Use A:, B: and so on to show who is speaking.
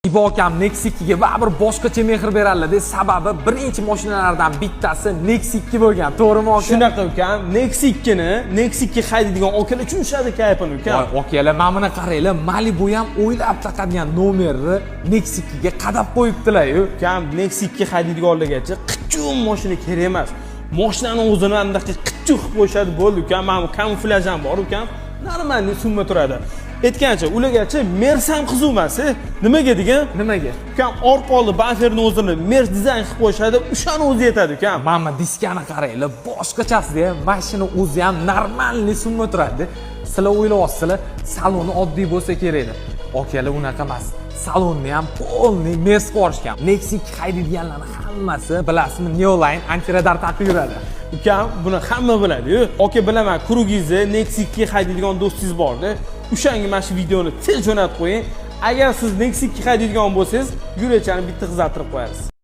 A: Ibo akam Nexia 2 ga baribir boshqacha mehr beradilar. Sababi birinchi mashinalardan bittasi Nexia 2 bo'lgan. To'g'rimi, aka?
B: Shunaqa, ukam, Nexia 2ni, Nexia 2 haydaydigan akalar tushunishadi kayfini, ukam.
A: Voy, akalar, mana buni qaranglar, Malibu ham o'ylab taqadigan nomerni Nexia 2 ga qadab qo'yibdilar-yu.
B: Ukam, Nexia 2 haydaydiganlargacha qichchuv mashina kerak emas. Mashinani o'zini anaqa qichchuv qilib qo'yishadi, bo'ldi, ukam. Mana bu kamuflyaj ham bor, ukam. Нормальный summa turadi. Aytgancha, ulargacha Mers ham qiziq emas, e. Nimaga degan?
A: Nimaga?
B: Ukam, orqa oldi bamperni o'zini Mers dizayn qilib qo'yishadi, o'shani o'zi yetadi, ukam.
A: Mana diskani qaranglar, boshqachasida. Mashina o'zi ham нормальный summa turadi. Sizlar o'ylayapsizlar, saloni oddiy bo'lsa kerak deb. Akalar, unaqa emas. Salonni ham полный Mers qilib yuborishgan. Nexia 2 haydaydiganlarni hammasi, bilasizmi, Neoline antiradar taqib yuradi.
B: Ukam, buni hamma biladi-yu. Aka, bilaman, круг ingizda Nexia 2 haydaydigan do'stingiz borda. O'shanga mana shu videoni tez jo'natib qo'ying. Agar siz Nexia 2 haydaydigan bo'lsangiz, yurakchani bitta qizartirib qo'yasiz.